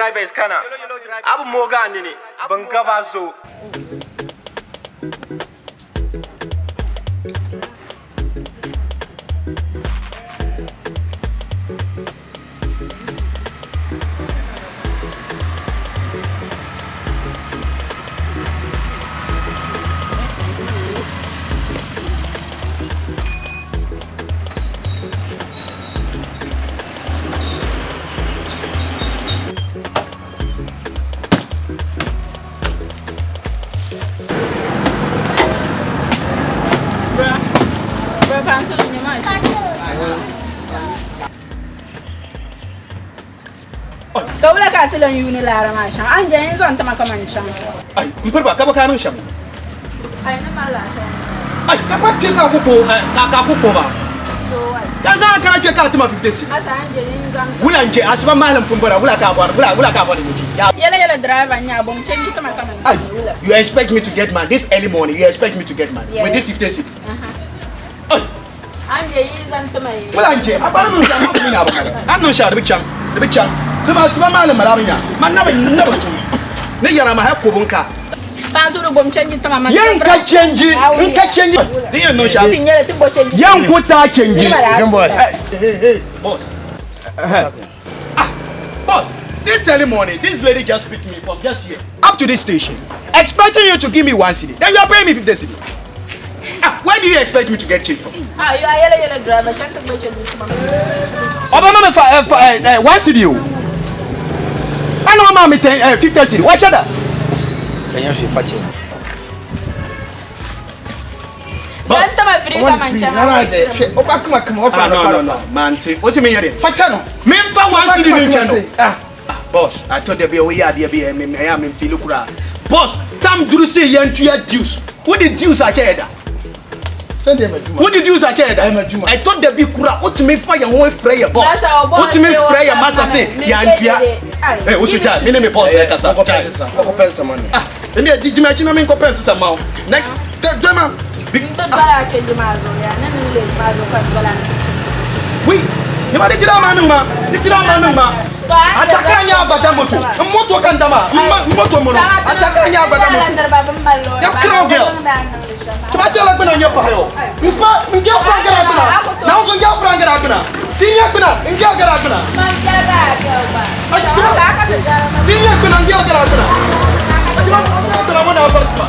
drivers kana. A bi moogi a nini, bɛn ka ba zo. Ka wula ka a ti lan yuuni laara maa shɛm? A ni je n zaŋ ti ma kaman shɛm. Ai, m piri ba ka bɛ ka a niŋ shɛm. Ai, ni mali a shɛm. Ai, ka gba kpe ka a ku ko, ka ka a ku ko ma. Ka zaŋ a kana kpe ka a ti ma 50 cedi. A zaa n je ni n zaŋ. Wula n je, asiba mahali m pun bɔra, wula ka a bɔri, wula, wula ka a bɔri ni n je. Yɛla yɛla driver n-nyɛ a bom change ti ma kaman Ai, wula. you expect me to get money this early morning, you expect me to get money with this 50 cedi? Uh-huh. Ai. A ni je yi zaŋ ti ma yi. Wula n je, a gba ni niŋ shɛm, a mi ni a bi mali. A ni niŋ shɛli di bi chaŋ, di bi chaŋ. Ti ma asiba mahali m mali a bi nya, man na bi, n na bi tum. Ni yɛra ma hali ko bin ka. Yɛn ka change, n ka change. Di yɛn niŋ shɛm. Yɛn ku taa change. Hey, hey, boss. Ah, boss, this early morning, this lady just picked me from just here up to this station, expecting you to give me 1 cedi. Then you are paying me 50 cedi. Ah, where do you expect me to get change from? Ah, you are yellow, yellow driver. Change the change. Obama me fa fa 1 cedi o. I know mama me 10 50 cedi. Why should I? Can you hear fache? Santa ma free ka man chama. Na na de hwe oba kuma kuma ofa no no no. Man ti. O si me yere. Fache no. Me fa 1 cedi ni chano. Ah. Boss, I thought there be a way idea be me me am feel kura. Boss, tam duru say yen tuya dues. What the dues are cheda? Send them a juma. What did you say? I thought there be kura. What me fire one fray your boss? What me fray your master say? Yantia. Hey, what's your child? Me name boss. Like us. Go money. Ah, and the Jimmy me go pencil some more. Next, Jema. Oui, you ma dira ma numa, dira ma numa. Ataka nya abada moto. Moto kan dama. Moto mono. Ataka nya abada moto. Ya crown girl. Tuma tela gbena nya pa yo. Mpa nge frangara gbena. Na uzo nge frangara gbena. Tinya gbena, nge gara gbena. Tinya gbena nge gara gbena. Tuma gbena mo na barsma.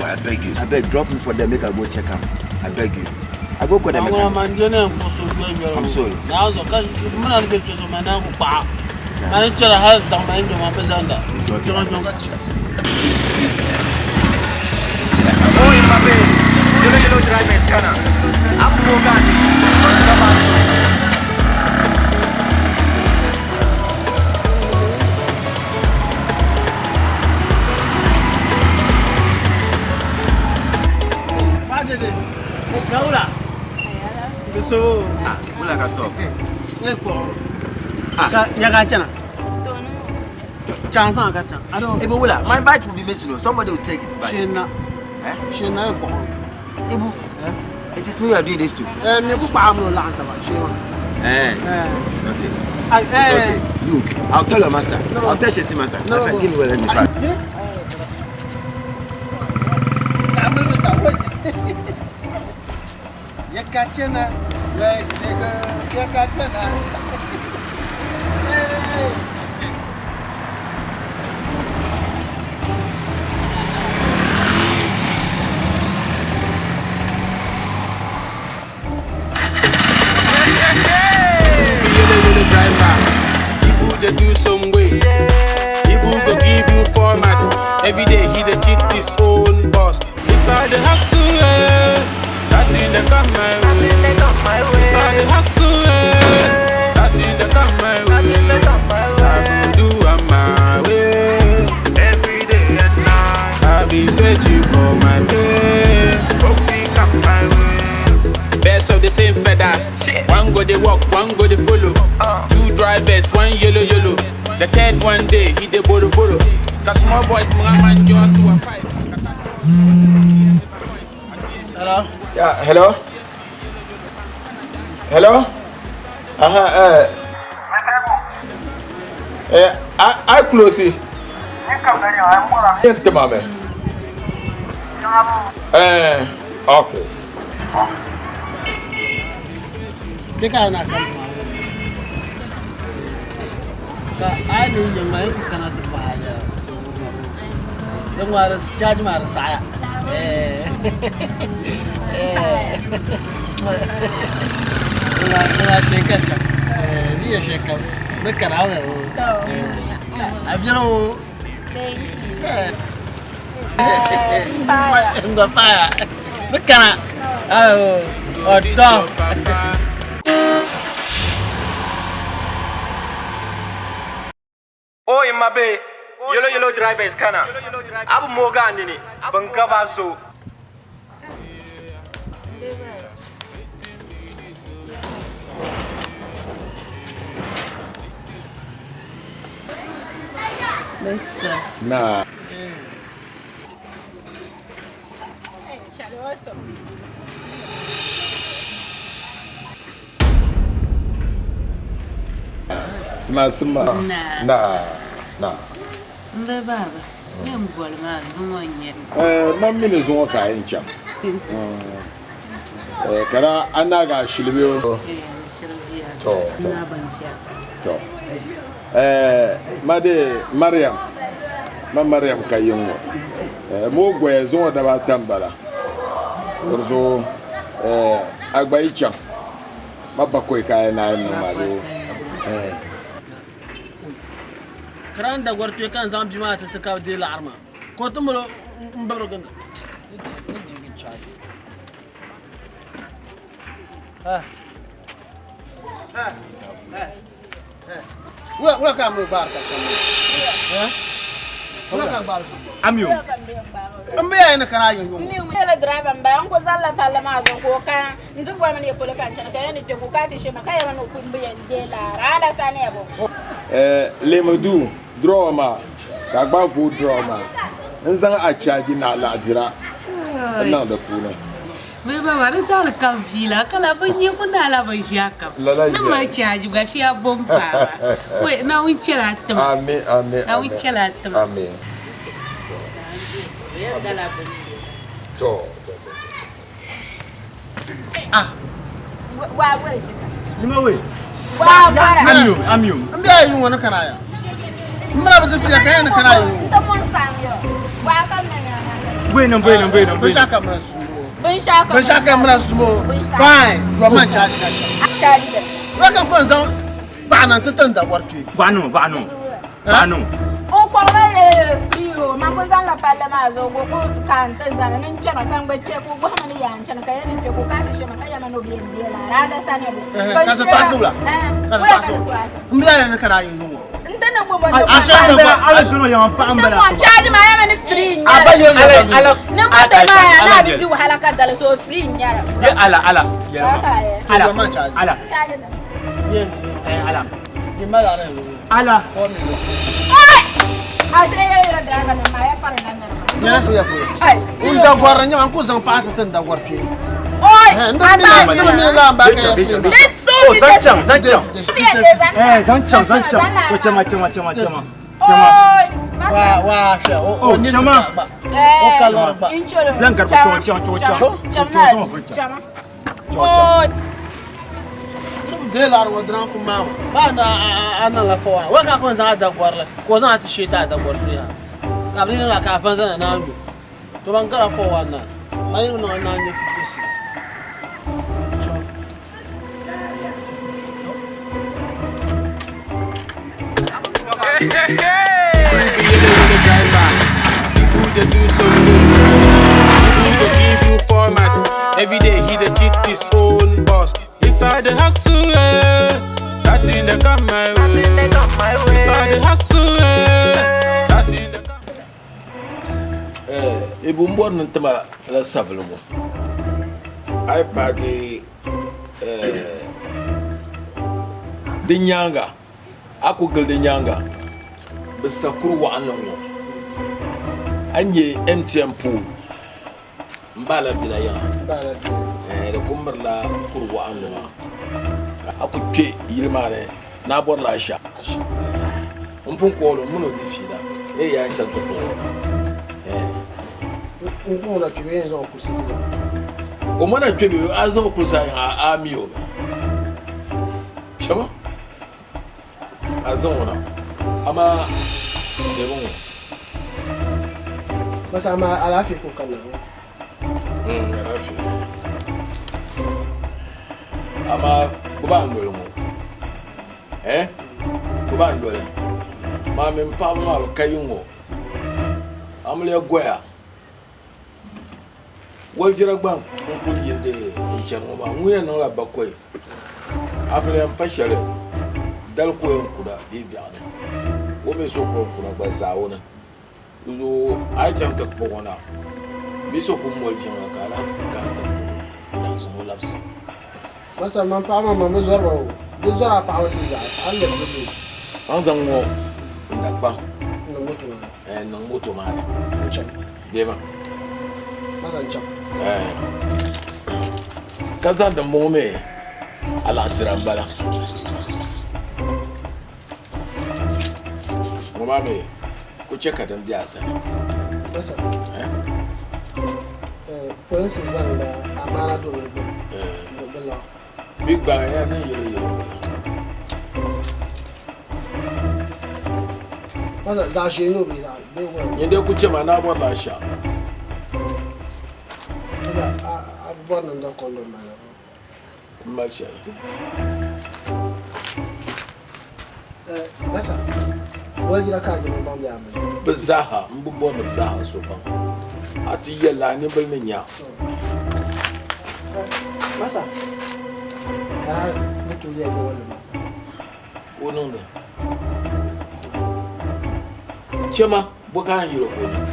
I beg you. I beg, drop me for them, make I go check up. I beg you. I go call them. I'm sorry. It's okay. Oh, in my bed. Yellow, yellow drivers, kana. I'm Morgan. So, ah, wala ka stop. Ah, ya ka chana. Chance ka chan. I don't. Ibu wala, my bike will be missing. Somebody will take it back. Shena. Eh? Shena ko. Ibu. Eh? It is me you are doing this to. Eh, me ku pa am lo la anta ba shema. Eh. Eh. Okay. I, It's okay. You, I'll tell your master. No. I'll tell Shesi master. No. My friend, give me well, let me pack. Yakachena, yakachena. Hey. Yellow driver, people they do some way. People go give you format. Every day he dey cheat his own boss. If I dey hustle, that thing dey come my way. If I dey hustle, that thing walk, one go dey follow. Two drivers, one yellow yellow. The third one day he dey borrow borrow. Cause small boys, my man just who are five. Hello? Yeah, hello? Hello? Uh-huh, I close it. Okay. Dika na kan. Ka ai ni yang mai ku kana ta ba ya. Dan war charge mar saya. Eh. Eh. Ina ina shekacha. Eh, ni ya shekar. Na karawe o. Abjaro. Thank you. Eh. Nga pa. Na kana. Ayo. Odo. Oh, Mbappe, yellow yellow drivers kana. Abu moga nini, bangaba so. Na. Masuma. Na. Na. Mbe baba, me mbol ma zungo nye. Eh, mammi ne zungo ka yin cham. Eh, kara anaga shilbiyo. Eh, shilbiya. To. Na ban sha. To. Eh, made Mariam. Ma Mariam ka yingo. Eh, mo gwe zungo da ba tambala. Orzo eh agba icham. Ma bakoi ka na ni malo. Eh. Kran da gwarfe kan zan bi ma ta ta kawo je la'arma. Ko tun mulo in bar ganda. Ni jigin chadi. Ha. Ha. Ha. Wala wala ka mu bar ka san. Ha? Wala ka bar. Amiyo. An be yana kana yin yunwa. Ni yellow driver mba an ko zalla palla ma zo ko kan ndu bo man ye polo kan chana kan ni te ko ka ti shema kaya man ko mbi en de la randa sane bo. Eh, lemudu draw ma ka gba vo draw ma. Nzan a charge na la dira. Na da puna. Me baba ni dal kam fila kala ban ye ko na la ban sha kam. Lala Na ma charge ga shi ya bompa. We na un chela tum. Amen, amen. Na un chela tum. Amen. Ya dala ban. To, to, to. Ah. Wa wa. Lima we. Wa wa. Amiyo, amiyo. An be yin wani kana ya. Muna batun fila kan yana kana yin. Ta mon sam yo. Wa kan na ya. Bueno, bueno, bueno. Bin sha kamar su. Bin sha kamar. Bin sha kamar su. Fine. Do man charge ka. Charge. Wa kan kon zan ba nan ta tan da gwarfe. Ba no, ba no. Ba no. O ko ma le free o ma ko zan la palla ma zo go ko kan tan zan nan che ma kan bace ko go ma ni yan chan ka yan te ko ka ti she ma ka ya ma no bi en la randa sane bo. Ka sa tasu la. Ka sa tasu. Mbi ya ne kana yin yunwa. Ntana bo bo. A sha da ba. Ala duno ya pa ambala. Mo charge ma ya ma ni free nya. Aba yo ala ala. Ni mo to ma ya na bi di wahala ka dal so free nya. Ye ala ala. Ye ala. Ala. Charge. Ye. Eh ala. Ye ma la re. Ala. 4 million. Ai! Ase ye yɛrɛ driver na ma ya fara na na. Nyana ko ya ko. Ai. In da gwar nya man ko zan pa ta tan da gwar pe. Oi! Aba. Ndo mi la ba ka. Oh, zanchan, zanchan. Eh, zanchan, zanchan. Ko chama chama chama chama. Chama. Wa wa sha o o ni chama. ba. O kalor ba. Zan karɓi chon chon chon chon. Chama. Oi! De la ro dran ku ma. Ba na ana la fo wa ka ko zan da gwar la. Ko zan ti sheta da gwar su ya. Ka bi na ka fan zan na yo. To ban gara fo wa na. Mai no na nyo 50 si. Driver, people dey do some good. People go give you format. Every day he dey cheat his own boss. If I dey hustle, that thing dey come my way. If I dey hustle, that thing dey come. Eh, ibu mbor nan tama la savlugo. Ay pagi eh Di nyaaŋa, a ku gili di nyaaŋa, bɛ sa kuri waɣinli ŋ-ŋɔ. A ni nya MTN pool m-ba la bela yiŋa. Ɛɛh, di ku mirila kuri waɣinli maa. Ka a ku kpe yili maa ni ni a bɔrila Asha. Ɛɛh, m pun kool o, m mini o di fiila ni di yaa n-chaŋ ti kpuɣi o na. Ɛɛh. N kpuɣi o na kpe bee n zaŋ o kurisi ti yiŋa? O ma na kpe bee a zaŋ o kurisi a yiŋa a mi o mi. Chama a zaŋ o na amaa deemi ŋɔ. Masa amaa alaafee ka o kanna ŋɔ. Alaafee. Amaa gbubi a noli ŋɔ. Eh? Gbubi a noli. Maa mini paɣaba maa bi ka yi ŋɔ. Amiliya goya. Walijira gba n-kuli yindi n-chani ŋɔ maa, ŋun yɛn niŋla bakɔi. Amiliya m-pa shɛli dali ka o yɛn kuna bee biɛɣuni. O mi so ka o yɛn kuna gba zaawuni. Di zuɣu a yi chaŋ ti kpuɣi o na bɛ so ku moli jiŋli ka a lahi kana ti kpuɣi o n-lahi zaŋ o labisi. Masa man paɣa maa man bi zɔri ba o di zɔri a paɣaba ti yaɣi a ni lɛbi bi A ni zaŋ ŋɔ n da kpaŋ niŋ moto maa ni n niŋ moto maa ni n chaŋ deema masa n chaŋ ka zaŋ dimbɔŋɔ mi alaɣatira n bala ŋɔ maa mi ku chɛ ka din be a sani masa polinsi zaŋla amaana do bi gbuni bi laɣim Bɛ gbaai ya ni yɛlo yɛlo Masa zaɣ ʒiɛ n-nyɛ o bee zaɣ bee wala Nyɛ dee ku chɛ ma naa bɔrila a shɛɣu. Masa a bi bɔri ni n da kɔndom maa la M mali shɛli. Masa walijira ka a je ni baŋ bɛ a mali? Bɛ zaaha, m bi bɔri ni bɛ zaaha so baŋ. A ti yɛlila a nimbila ni nya. Masa, ka a ni tooi yɛli ni maa? Ka o niŋdi. Chɛ ma, bɔ ka a ni yɛl o ka o niŋ?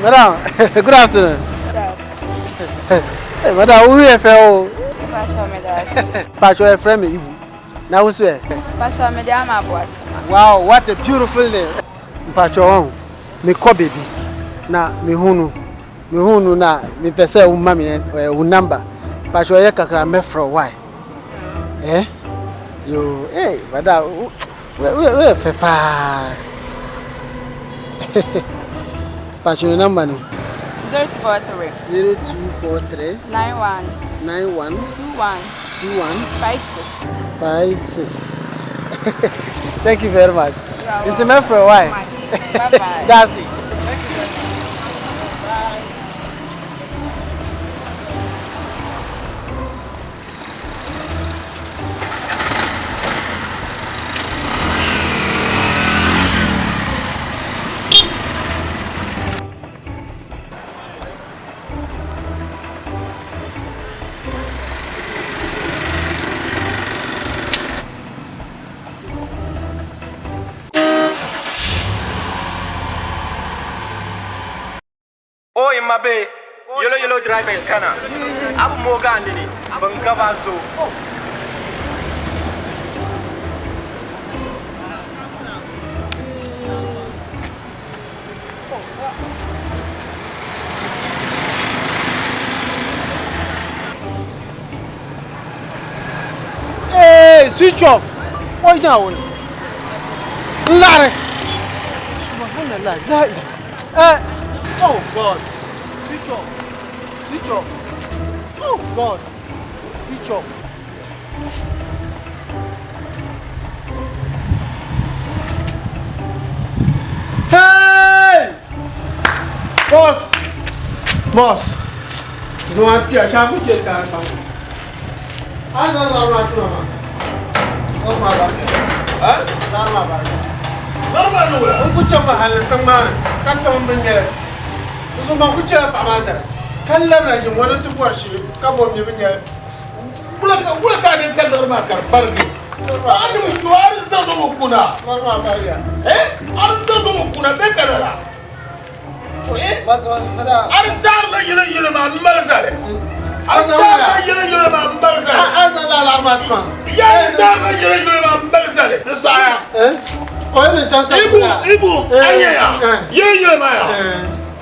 Madam, good afternoon. Good afternoon. Hey, madam, who you fẹ́ o? Pastor Medas. Pastor Ephraim Ibu. Na wo so ɛ? Pastor Mediama Boatima. Wow, what a beautiful name. Mpacho ɔn, mekɔ baabi na mehu no, mehu no na mepɛ sɛ woma me eh, wo number. Mpacho ɛyɛ kakra mɛfrɛ wo why? Eh? Yo, hey, madam, woyɛ fɛ paa. Mpacho ne number ni. 0243. 0243. 91. 91. 21. 21. 56. 56. Thank you very much. Nti mɛfrɛ why? Bye bye. That's it. Oi mabe, yellow yellow drivers kana. Abu moga andini, ban gaba zo. Hey, switch off. Why now? N laɣiri. Subhanallah, la ilaha. Eh, oh God. Switch off. Switch off. Oh God. Switch off. Hey! Boss! Boss! Zuwa tiya shaku ke tare pa. A zan zan ma tuna ma. Zan ma barka. Eh? Zan ma barka. Zan ma nuna. N ku chɛ ma halli tiŋ maa ni ka tiŋ bin nyɛli. Di zuɣu man ku chɛla paɣa maa zali ka labina ʒini ŋɔ ni ti bɔri shili ka bo mi bi nya. Wula ka a din ka liɣiri maa ka di barigi? A ni bi yo a di zaŋ o kuna. Liɣiri maa barigiya. Eh? A di zaŋ o kuna bɛ ka lala. Eh? A di taarila yili yili maa m mali zali. A di taarila yili yili maa m mali zali. A zaŋ lala liɣiri maa ti ma. Ya di taarila yili yili maa m mali zali. Di saɣaya. Eh? O yɛn ni chaŋ sa Ibu, ibu, a nya ya. Yili yili maa ya.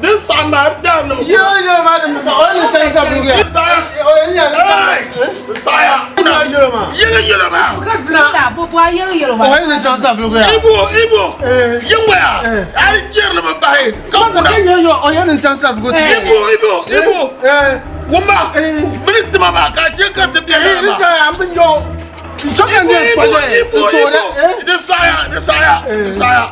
Din saɣim maa di daa niŋ. Yili yili maa din saɣim o ni chaŋ sa bulugu ya. Di saɣaya. O yɛn nya di Hey! Di saɣaya. Yili yili maa. Yili yili maa. Ka dina. Yili yili maa. O yɛn ni chaŋ sa bulugu ya. Ibu, ibu. Yingo ya. A di jɛrili mi bahi. Ka kuna. Ka yili yili o yɛn ni chaŋ sa bulugu. Ibu, ibu, ibu. Wumba. Bini tima maa ka a chɛ ka ti bɛ lala maa. Ni ka an bi nyɔ. Ibu, ibu, ibu. Di saɣaya, di saɣaya, di saɣaya.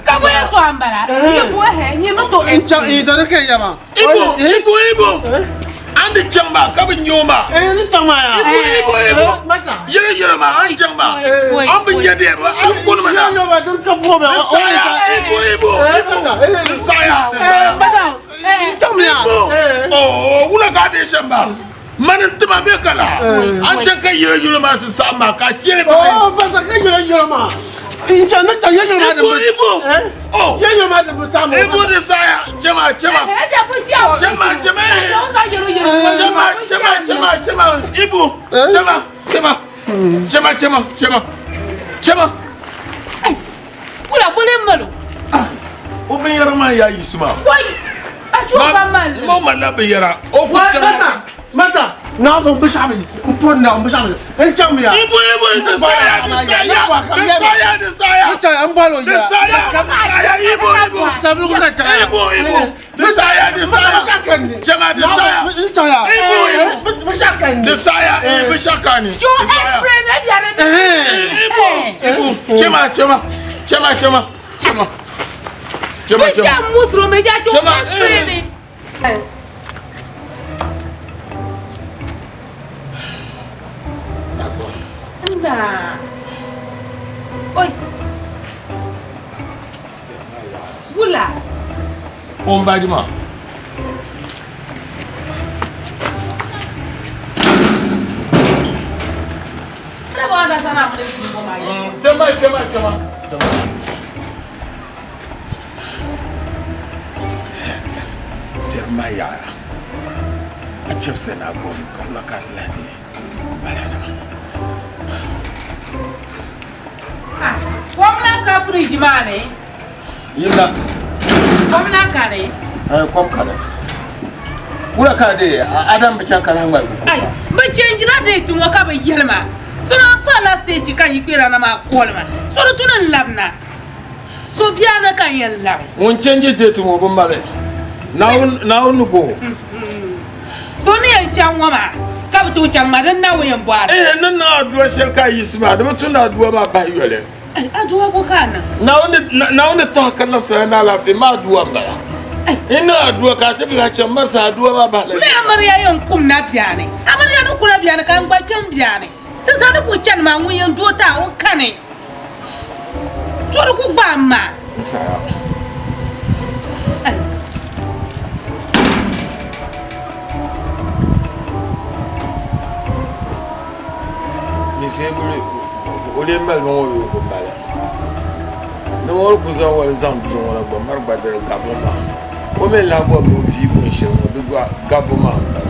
Ka bɔ yɛn tɔ an bala. Yi bo hɛ, nyi mi to. N chaŋ i dɔni ka yaba. Ibu, ibu, ibu. An di chaŋ maa ka bi nyɛ o maa. Ni chaŋ maa ya. Ibu, ibu, ibu. Masa. Yili yili maa an chaŋ maa. An bi nyɛ dee an kuni mi na. Yili maa din ka bo bɛ. Di saɣaya, ibu, ibu, ibu. Di saɣaya, di saɣaya. Masa, n chaŋ mi ya. Ibu. Oh, wula ka a dee shɛm maa. Mani n tima bɛ ka la. An chaŋ ka yili yili maa ti saɣim maa ka a cheli bahi. Oh, masa ka yili yili maa. N chaŋ ni chaŋ yili yili maa din Ibu, bi. ibu. Oh. Yili yili maa din bi saɣim. Ibu di saɣaya. Chema, chema. Chema, chema. Chema, chema, chema, chema. Ibu. Chema, chema. Chema, chema, chema. Chema. Wula bole malo. O binyɛra maa yaa yiɣisi maa. Wai! A chu ba mali. Ma o malila binyɛra. O ku chema. Masa, naa zuɣu binshɛɣu bi yiɣisi n pɔri naa binshɛɣu bi yiɣisi n chaŋ mi ya. Ibu, ibu, di saɣaya, di saɣaya, di saɣaya, di saɣaya. N chaŋ n bɔli o Di saɣaya, di saɣaya, ibu, ibu. Sabiligu ka chaŋ ya. Ibu, ibu. Di saɣaya, di saɣaya. Chema, di saɣaya. N chaŋ ya. Ibu, ibu. Binshɛɣu ka ni. Di saɣaya, binshɛɣu ka ni. Jo express na biɛri di. Ibu, ibu. Chema, chema, chema, chema, chema. Chema, Bi chema. chaŋ muslim bi ja jo Chema, express ni. Nda. Oi. Wula. O n baaji maa. Chema, chema, chema. Shit. Biɛri maa yaɣaya. A chɛbisi na gom ka wula ka a ti lahi ti bala na. Kom la ka fridge maa ni. Yilla. Kom la ka ni. Eh, kom ka ni. Wula ka de Adam bi chaŋ ka lahi ŋmaligi ku. Ai, bi change la date ŋɔ ka bi yɛli ma. So maa pa la stage ka yi kpɛra na maa koli ma. So di tu ni n labina. So biya ni ka n yɛn labi. Ŋun change date ŋɔ bi mali. Naawuni ni bo. So ni yɛn chaŋ ŋɔ maa ka bi tooi chaŋ maa din Naawuni yɛn bɔhiri. Eh, ni niŋ aduwa shɛli ka a yiɣisi maa di bi tumdi aduwa maa bahi yoli. Ai, aduwa bo ka a niŋ? Naawuni tahi ka labisila ni alaafee maa aduwa m-bala. N niŋ aduwa ka a ti bi lahi chaŋ marisa aduwa maa bahi la Mi amiriya yɛn kum na biani. Amiriya ni kuna biani ka n gba chaŋ biani. Ti zaa ni kuli chani maa ŋun yɛn doo ti a o kani. So di ku gbaai m maa. N saɣiya. Ai. Ninsabili o lee mali ŋɔ bee o bi mali ni ŋɔ ku zaŋ wali zaŋ bia ŋɔ na gba mari gba diri gabbu maa o mi lahi bɔri ni o vii binshɛli ŋɔ di gba gabbu maa n bala.